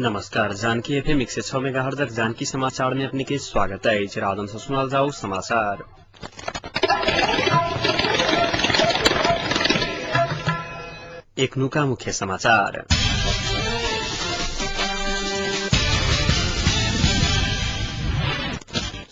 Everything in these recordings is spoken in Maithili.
नमस्कार, जानकी एफएम 106 मेगाहर्जक जानकी समाचार में अपने के स्वागत है। राजन से सुनाल जाऊ समाचार। एकनुका मुख्य समाचार।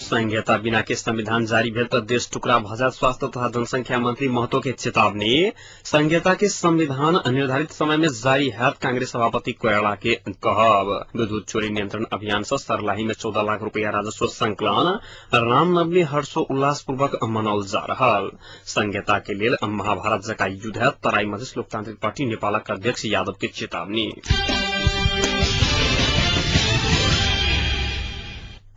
संहिता बिना के संविधान जारी भेल त देश टुकड़ा भजा स्वास्थ्य तथा जनसंख्या मंत्री महतो के चेतावनी। संहिता के संविधान निर्धारित समय में जारी हैत कांग्रेस सभापति कोइराला के कहब। विद्युत चोरी नियंत्रण अभियान से सरलाही में 14 लाख रुपया राजस्व संकलन। रामनवमी हर्षोल्लास पूर्वक मनाओल जा रहल। संहिता के लेल महाभारत जका युद्ध है तराई मधेश लोकतांत्रिक पार्टी नेपालक अध्यक्ष यादव के चेतावनी।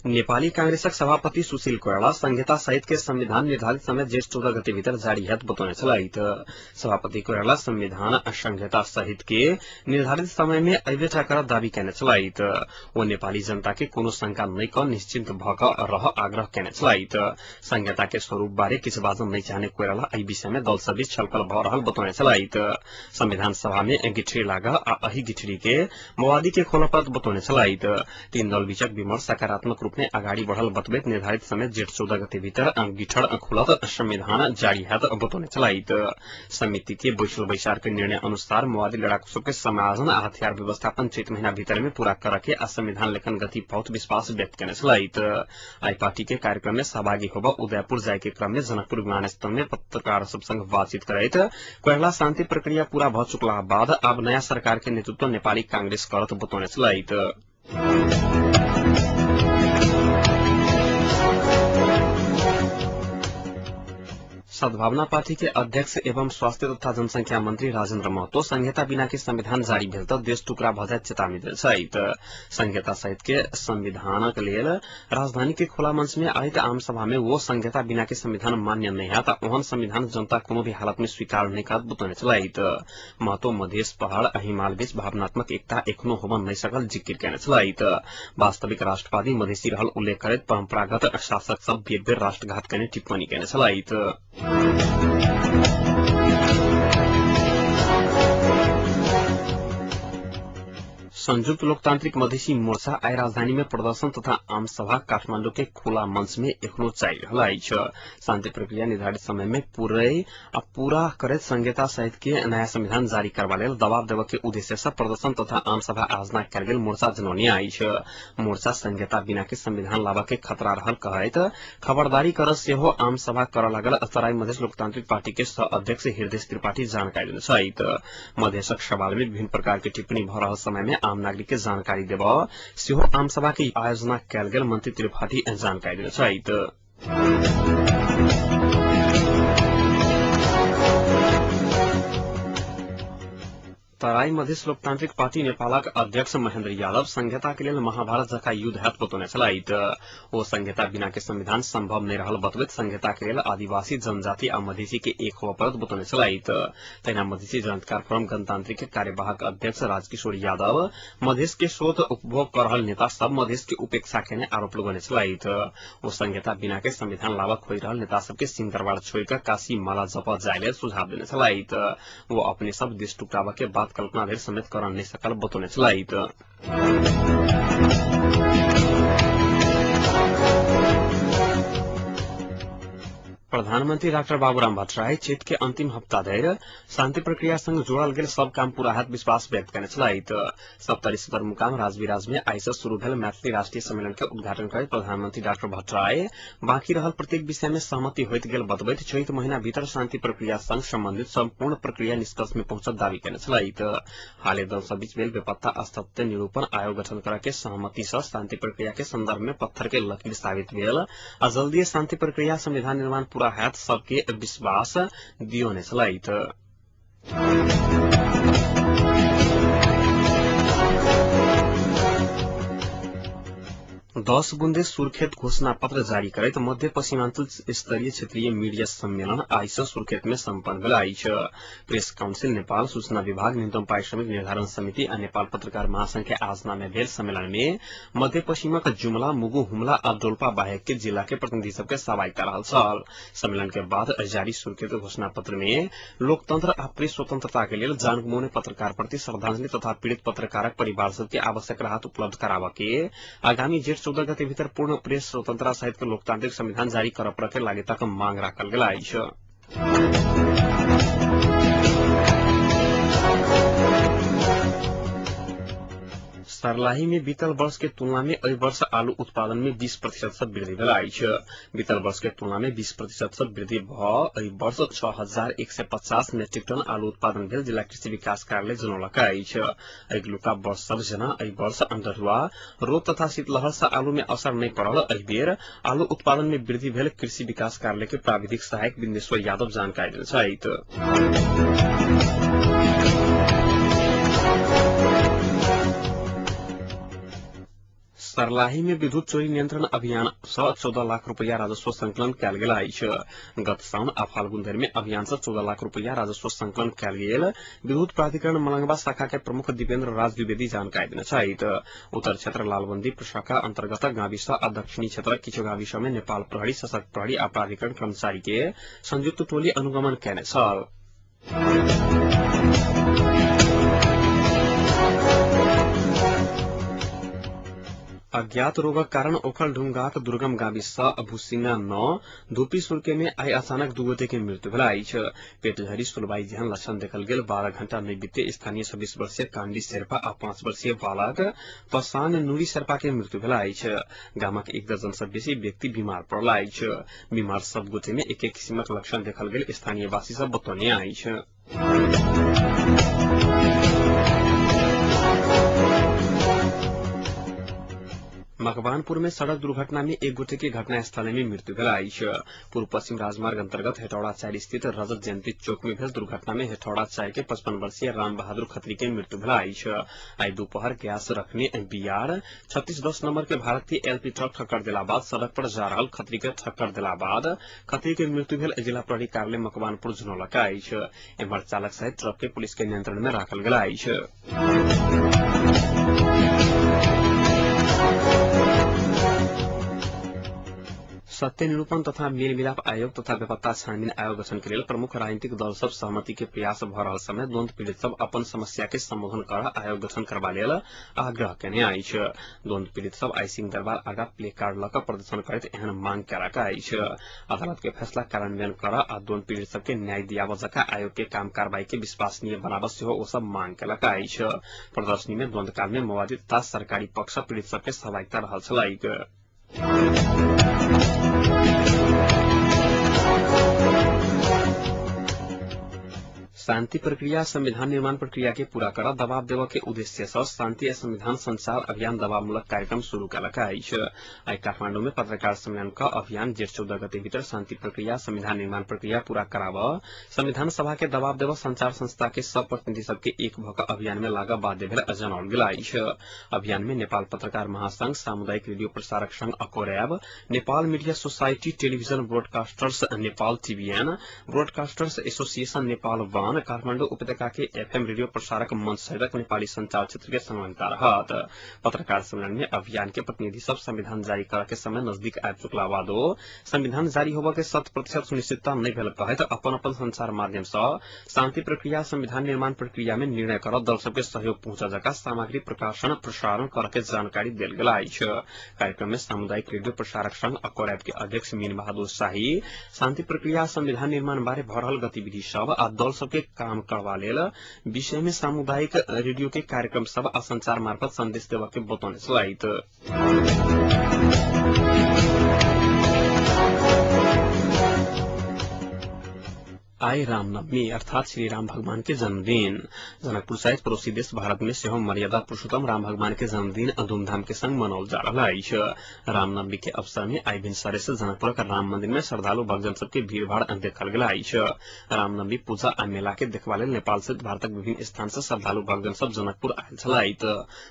नेपाली कांग्रेसक सभापति सुशील कोइराला संहिता सहित के संविधान निर्धारित समय जेठ 14 गते भीतर जारी हैत बतौने छलथि। सभापति कोइराला संविधान संहिता सहित के निर्धारित समय में अइबेटा करत दावी केने छलथि। ओ नेपाली जनता के कोनो शंका नहि क निश्चिन्त भ क रह आग्रह केने छलथि। संहिता के स्वरूप बारे किछु बाजन नहि चाहने कोइराला एहि विषय में दल सब बीच छलफल भ रहल बतौने छलथि। संविधान सभा में गिठरी लागल आ एहि गिठरी के माओवादी के खोलऽ पड़त बतौने छलथि। तीन दल बीचक विमर्श सकारात्मक रूप में अगाडि बढ़ल बतबैत निर्धारित समय जेठ 14 गते भीतर गिठड़ खुलत संविधान जारी हैत बतौने छलथि। समिति के बैसल बैसार के निर्णय अनुसार माओवादी लड़ाकू सबके समायोजन आ हथियार व्यवस्थापन चैत महीना भीतर में पूरा कर के आ संविधान लेखन गति पाउत विश्वास व्यक्त केने छलथि। आई पार्टी के कार्यक्रम में सहभागी होब उदयपुर जाय के क्रम में जनकपुर विमानस्थल में पत्रकार सब संग बातचीत करैत कोइराला शान्ति प्रक्रिया पूरा भ चुकला बाद अब नयाँ सरकार के नेतृत्व नेपाली कांग्रेस करत बतौने छलथि। सद्भावना पार्टी के अध्यक्ष एवं स्वास्थ्य तथा जनसंख्या मंत्री राजेन्द्र महतो संहिता बिना के संविधान जारी भेल त देश टुकड़ा भ जायत चेतावनी देल छथि। संहिता सहित के संविधानक लेल राजधानी के खुला मंच में आयोजित आम सभा में वो संहिता बिना के संविधान मान्य नहीं हैत ओहन संविधान जनता कोनो भी हालत में स्वीकार नहीं करत बतौने छलथि। महतो मधेश पहाड़ हिमाल बीच भावनात्मक एकता एखनो होबन नहीं सकल जिकिर केने छलथि। वास्तविक राष्ट्रवादी मधेसी रहल उल्लेख करैत परंपरागत शासक सब बेर बेर राष्ट्रघात केने टिप्पणी केने छलथि। संयुक्त लोकतांत्रिक मधेसी मोर्चा आइ राजधानी में प्रदर्शन तथा आम सभा काठमांडू के खुला मंच में एखनो चलि रहल अछि। शांति प्रक्रिया निर्धारित समय में पूरा करैत संहिता सहित के नया संविधान जारी करबा लेल दबाव देबऽ के उद्देश्य से प्रदर्शन तथा आम सभा आयोजना कयल गेल मोर्चा जनौने अछि। मोर्चा संहिता बिना के संविधान लाबऽ के खतरा रहल कहैत खबरदारी कर सेहो आम सभा करऽ लागल तराई मधेश लोकतांत्रिक पार्टी के सह अध्यक्ष हृदय त्रिपाठी जानकारी देने छथि। मधेशक सवाल में विभिन्न प्रकार के टिप्पणी भ रहल समय में आम नागरिक के जानकारी देब सेहो आम सभा के आयोजना कयल गेल मंत्री त्रिपाठी जानकारी देने छथि। तराई मधेश लोकतांत्रिक पार्टी नेपालक अध्यक्ष महेन्द्र यादव संहिता के लेल महाभारत जका युद्ध हैत बतौने छलथि। ओ संहिता बिना के संविधान संभव नहीं रहल बतबैत संहिता के लेल आदिवासी जनजाति आ मधेसी के एक होबऽ पड़त बतौने छलथि। तहिना मधेसी जनअधिकार फोरम गणतांत्रिक के कार्यवाहक अध्यक्ष राजकिशोर यादव मधेश के स्रोत उपभोग कर रहल नेता सब मधेश के उपेक्षा केने आरोप लगौने छलथि। ओ संहिता बिना के संविधान लाबऽ खोजि रहल नेता सबके सिंहदरबार छोड़ि कऽ काशी माला जपऽ जाय लेल सुझाव देने छलथि। ओ अपने सब देश टुकड़ाबऽ के बात कल्पना धरि समेत कर नहीं सकल बतौने छलथि। प्रधानमंत्री डाक्टर बाबूराम भट्टराई चैत के अंतिम हप्ता धरि शान्ति प्रक्रिया संग जोड़ल गेल सब काम पूरा हैत विश्वास व्यक्त केने छलथि। सप्तरी सदरमुकाम राजविराज में आइ से शुरू भेल मैथिली राष्ट्रीय सम्मेलन के उद्घाटन करैत प्रधानमंत्री डाक्टर भट्टराई बाँकी रहल प्रत्येक विषय में सहमति होइत गेल बतबैत चैत महीना भीतर शान्ति प्रक्रिया संग संबंधित सम्पूर्ण प्रक्रिया निष्कर्ष में पहुंचत दावी केने छलथि। हाले दल सब बीच भेल बेपत्ता सत्य निरूपण आयोग गठन करऽ के सहमति से शान्ति प्रक्रिया के संदर्भ में पत्थर के लकीर साबित भेल आ जल्दीए शान्ति प्रक्रिया संविधान निर्माण पूरा हैत सबके विश्वास दियोने छलथि। 10 बुन्दे सुर्खेत घोषणा पत्र जारी करैत मध्य पश्चिमांचल स्तरीय क्षेत्रीय मीडिया सम्मेलन आइ सँ सुर्खेत में सम्पन्न भेल अछि। प्रेस काउन्सिल नेपाल, सूचना विभाग, न्यूनतम पारिश्रमिक निर्धारण समिति आ नेपाल पत्रकार महासंघ के आयोजना में भेल सम्मेलन में मध्य पश्चिमक जुमला, मुगु, हुम्ला आ डोल्पा बाहेक के जिला के प्रतिनिधि सबके सहभागिता रहल छल। सम्मेलन के बाद जारी सुर्खेत घोषणा पत्र में लोकतंत्र आ प्रेस स्वतंत्रता के लेल जान गुमाउने पत्रकार प्रति श्रद्धांजलि तथा पीड़ित पत्रकारक परिवार सबके आवश्यक राहत उपलब्ध कराबऽ के, आगामी जेठ 14 गते भीतर पूर्ण प्रेस स्वतंत्रता सहित के लोकतांत्रिक संविधान जारी करऽ पड़े लागेताक मांग राखल गेल अछि। सर्लाही में बीतल वर्ष के तुलना में एहि वर्ष आलू उत्पादन में 20% से वृद्धि भेल अछि। बीतल वर्ष के तुलना में 20% से वृद्धि भ एहि वर्ष 6150 मेट्रिक टन आलू उत्पादन भेल जिला कृषि विकास कार्यालय जनौलक अछि। अगिलुका वर्ष सब जना एहि वर्ष अंधरुआ रोग तथा शीतलहर से आलू में असर नहीं पड़ल। एहि बेर आलू उत्पादन में वृद्धि भेल कृषि विकास कार्यालय के प्राविधिक सहायक बिन्देश्वर यादव जानकारी देने छथि। सर्लाही में विद्युत चोरी नियंत्रण अभियान सँ 14 लाख रुपैया राजस्व संकलन कयल गेल अछि। गत साउन आ फाल्गुन धरि में अभियान सँ 14 लाख रुपैया राजस्व संकलन कयल गेल विद्युत प्राधिकरण मलंगवा शाखा के प्रमुख दीपेन्द्र राज द्विवेदी जानकारी देने छथि। उत्तर क्षेत्र लालबंदी प्रशाखा अंतर्गत गाविस आ दक्षिणी क्षेत्रक किछु गाविस में नेपाल प्रहरी, सशक्त प्रहरी आ प्राधिकरण कर्मचारी के संयुक्त टोली अनुगमन कयने छल। अज्ञात रोगक कारण ओखलढुंगाक दुर्गम गाविस भूसिंगा 9 धुपी सुर्के में आइ अचानक 2 गोटे के मृत्यु भेल अछि। पेटझरी सुलबाई जेहन लक्षण देखल गेल 12 घंटा नहि बीते स्थानीय 26 वर्षीय कांडी शेर्पा आ 5 वर्षीय बालक पसान नूरी शेर्पा के मृत्यु भेल अछि। गामक 1 दर्जन सँ बेसी व्यक्ति बीमार पड़ल अछि। बीमार सब गोटे में एक एक किसिमक लक्षण देखल गेल स्थानीयवासी सब बतौने अछि। मकवानपुर में सड़क दुर्घटना में एक गोटे के घटनास्थल में मृत्यु भेल अछि। पूर्व पश्चिम राजमार्ग अंतर्गत हेटौड़ा 4 स्थित रजत जयंती चौक में भेल दुर्घटना में हेटौड़ा 4 के 55 वर्षीय राम बहादुर खत्री के मृत्यु भेल अछि। आइ दोपहर गैस रखने बीआर 3610 नंबर के भारतीय एलपी ट्रक ठक्कर देला बाद सड़क पर जा रहल खत्री के ठक्कर देला बाद खत्री के मृत्यु भेल जिला प्रहरी कार्यालय मकवानपुर जनौलक अछि। एम्हर चालक सहित ट्रक के पुलिस के नियंत्रण में राखल गेल अछि। सत्य निरूपण तथा मेलमिलाप आयोग तथा बेपत्ता छानबीन आयोग गठन के लेल प्रमुख राजनीतिक दल सब सहमति के प्रयास भ रहल समय द्वंद पीड़ित सब अपन समस्या के संबोधन कर आयोग गठन करबा लेल आग्रह केने अछि। द्वंद पीड़ित सब आइ सिंह दरबार आगा प्ले कार्ड लऽ कऽ प्रदर्शन करैत एहन मांग केलक अछि। अदालत के फैसला कार्यान्वयन कर आ द्वंद पीड़ित सबके न्याय दियाबऽ जकाँ आयोग के काम कार्रवाई के विश्वसनीय बनाबऽ सेहो ओ सब मांग केलक अछि। प्रदर्शनी में द्वंद काल में माओवादी तथा सरकारी पक्ष पीड़ित सबके सहभागिता रहल छलैक। शान्ति प्रक्रिया संविधान निर्माण प्रक्रिया के पूरा कर दबाव देबऽ के उद्देश्य सँ शान्ति आ संविधान संचार अभियान दबावमूलक कार्यक्रम शुरू केलक अछि। आइ काठमांडू में पत्रकार सम्मेलन क अभियान जेठ 14 गते भीतर शान्ति प्रक्रिया संविधान निर्माण प्रक्रिया पूरा कराबऽ, संविधान सभा के दबाव देबऽ, संचार संस्था के सब प्रतिनिधि सबके एक भऽ कऽ अभियान में लागऽ बाध्य भेल जनाओल गेल अछि। अभियान में नेपाल पत्रकार महासंघ, सामुदायिक रेडियो प्रसारक संघ अकोरैब, Nepal media society, television broadcasters Nepal TVN, broadcasters association Nepal 1, Kathmandu उपत्यका के एफएम रेडियो प्रसारक मंच सहितक नेपाली संचार क्षेत्र के संलग्नता रहत। पत्रकार सम्मेलन में अभियान के प्रतिनिधि सब संविधान जारी करे के समय नजदीक आबि चुकला बादो संविधान जारी होबऽ के 100% सुनिश्चितता नहि भेल कहैत अपन अपन संचार माध्यम सँ शान्ति प्रक्रिया संविधान निर्माण प्रक्रिया में निर्णय कर दल सबके सहयोग पहुंचा जका सामग्री प्रकाशन प्रसारण कर के जानकारी देल गेल अछि। कार्यक्रम में सामुदायिक रेडियो प्रसारक संघ अकोरैब के अध्यक्ष मीन बहादुर शाही शान्ति प्रक्रिया संविधान निर्माण बारे भऽ रहल गतिविधि सब आ दल सबके काम करवा लेल विषय में सामुदायिक रेडियो के कार्यक्रम सब आ संचार मार्फत संदेश देबऽ के बतौने छलथि। आइ रामनवमी अर्थात श्री राम भगवान के जन्मदिन। जनकपुर सहित पड़ोसी देश भारत में सेहो मर्यादा पुरुषोत्तम राम भगवान के जन्मदिन धूमधाम के संग मनाओल जा रहल अछि। रामनवमी के अवसर में आइ भिनसरे से जनकपुरक राम मंदिर में श्रद्धालु भक्तजन सबके भीड़भाड़ देखल गेल अछि। रामनवमी पूजा आ मेला के देखबा लेल नेपाल सहित भारतक विभिन्न स्थान से श्रद्धालु भक्तजन सब जनकपुर आयल छलथि।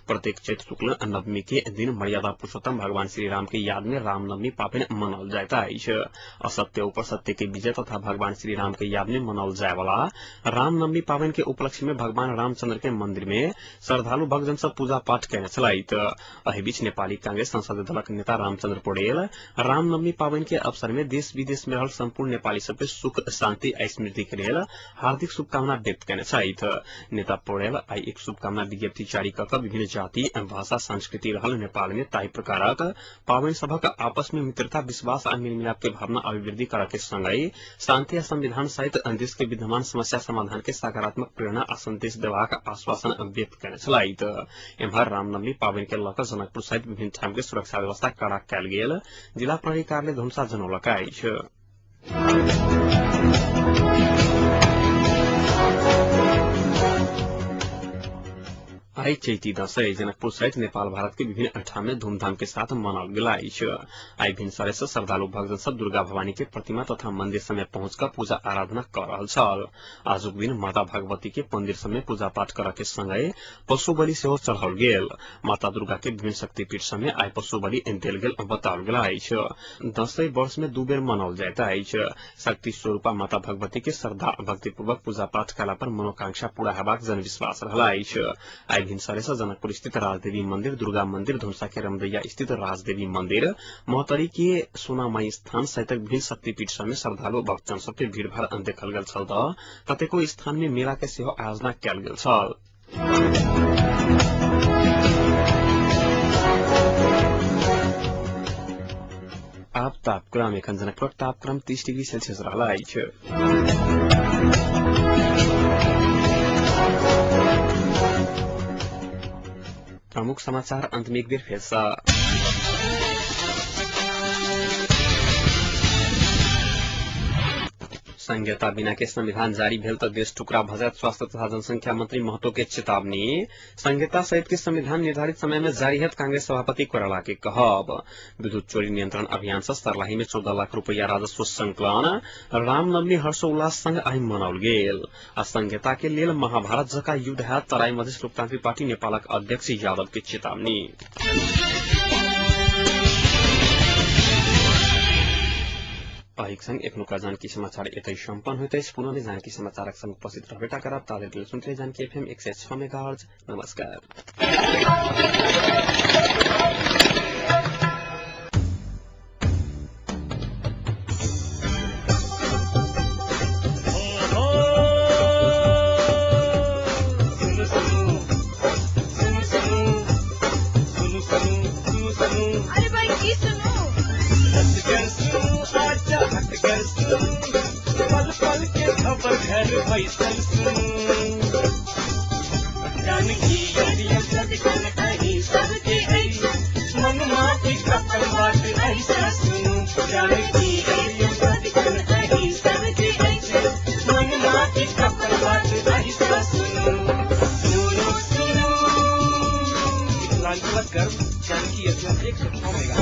प्रत्येक चैत शुक्ल नवमी के दिन मर्यादा पुरुषोत्तम भगवान श्री राम के याद में रामनवमी पाबनि मनाओल जाइत अछि। असत्य ऊपर सत्य के विजय तथा भगवान श्री राम के याद में मनाओल जाय वाला रामनवमी पाबनि के उपलक्ष्य में भगवान रामचंद्र के मंदिर में श्रद्धालु भक्तजन सब पूजा पाठ केने छलथि। एहि बीच नेपाली कांग्रेस संसदीय दलक नेता रामचंद्र पौडेल रामनवमी पाबनि के अवसर में देश विदेश में रहल संपूर्ण नेपाली सबके सुख शांति आ समृद्धि के लेल हार्दिक शुभकामना व्यक्त केने छथि। नेता पौडेल आइ एक शुभकामना विज्ञप्ति जारी क के विभिन्न जाति, भाषा, संस्कृति रहल नेपाल में ताहि प्रकारक पाबनि सभक आपस में मित्रता, विश्वास आ मेलमिलाप के भावना अभिवृद्धि करऽ के संगहि शांति आ संविधान सहित देश के विद्यमान समस्या समाधान के सकारात्मक प्रेरणा आ संदेश देबाक आश्वासन व्यक्त केने छलथि। एम्हर रामनवमी पाबनि के लऽ कऽ जनकपुर सहित विभिन्न ठाम के सुरक्षा व्यवस्था कड़ा कयल गेल जिला प्रहरी कार्यालय धनुषा जनौलक अछि। आइ चैती दशैं जनकपुर सहित नेपाल भारत के विभिन्न ठाम में धूमधाम के साथ मनाओल गेल अछि। आइ भिनसरे से श्रद्धालु भक्तजन सब दुर्गा भवानी के प्रतिमा तथा मंदिर समय पहुंच कर पूजा आराधना कर रहल छल। आजुक दिन माता भगवती के मंदिर समय पूजा पाठ करऽ के संगहि पशु बलि सेहो चढ़ाओल गेल। माता दुर्गा के विभिन्न शक्तिपीठ समय आइ पशु बलि देल गेल बताओल गेल अछि। दशैं वर्ष में 2 बेर मनाओल जाइत अछि। शक्ति स्वरूपा माता भगवती के श्रद्धा भक्तिपूर्वक पूजा पाठ कयला पर मनोकांक्षा पूरा हेबाक जनविश्वास रहल अछि। आइ भिनसरे से जनकपुर स्थित राजदेवी मंदिर, दुर्गा मंदिर, धनुषा के रमदैया स्थित राजदेवी मंदिर, महोत्तरी के सोनामाई स्थान सहित विभिन्न शक्तिपीठ सब में श्रद्धालु भक्तजन सबके भीड़भाड़ देखल गेल छल त कतेको स्थान में मेला के सेहो आयोजना कयल गेल छल। आब तापक्रम। एखन जनकपुरक तापक्रम 30 डिग्री सेल्सियस रहल अछि। प्रमुख समाचार अंत में एक बेर फेर सँ। संहिता बिना के संविधान जारी भेल त देश टुकड़ा भ जायत, स्वास्थ्य तथा जनसंख्या मंत्री महतो के चेतावनी। संहिता सहित के संविधान निर्धारित समय में जारी है कांग्रेस सभापति कोइराला के कहब। विद्युत चोरी नियंत्रण अभियान से सर्लाही में 14 लाख रुपया राजस्व संकलन। रामनवमी हर्षोल्लास संग आइ मनाओल गेल। आ संहिता के लेल महाभारत जका युद्ध हैत, तराई मधेश लोकतांत्रिक पार्टी नेपालक अध्यक्ष यादव के चेतावनी। एहिक संग एखनुका जानकी समाचार एतै सम्पन्न होइत अछि। पुनः जानकी समाचारक संग उपस्थित रहबेटा करब। ताधरि लेल सुनते जानकी एफएम 106 मेगाहर्ट्ज। नमस्कार। अरे भाई की सुनू, पल पल के खबर घर बैसल सुनू, जानकी सबके मनमा के खबर बात ऐसा सुनू, जानकी सबके मनमा के खबर बात ऐसा सुनू, सुनू सुनू मिथिलांचलक गर्व जानकी एफएम 106 मेगा।